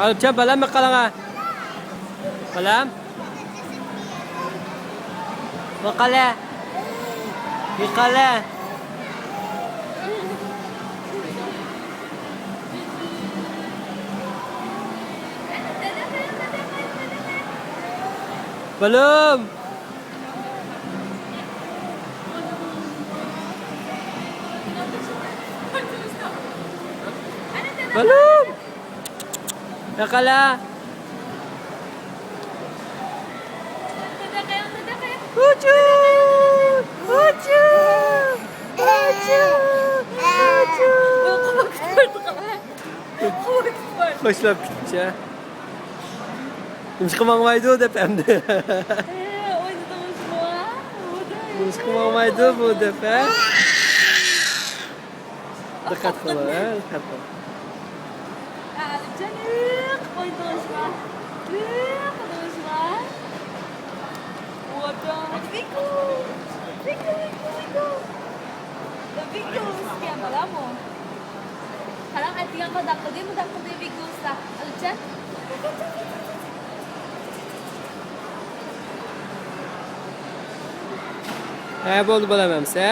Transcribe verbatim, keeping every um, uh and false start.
ئەلىپجان، بالام، ماقالەڭە. بالام. ماقالە. ماقالە. بالام. بالام. ياقالا. ئۇچۇر! ئۇچۇر! ئۇچۇر! ئۇچۇر! خوشلاپ كېتىپچە. نېمىشقا ماڭمايدۇ دەپ ئەمدى. نېمىشقا ماڭمايدۇ بۇ دەپ، ھە؟ دىققەت قىلىڭ، ھە؟ دىققەت قىلىڭ. ئەلىپجان، ئوينىدىڭىزمۇ؟ ئوينىدىڭىزمۇ؟ ۋىگو! ۋىگو، ۋىگو، ۋىگو! ۋىگو ئىكەن، بالامۇ. قاراڭ، ئەتىگەن مۇنداق قىلدى، مۇنداق قىلدى ۋىگوسلار. ئەلىپجان. ھە، بولدى، بالام، ئەمسە.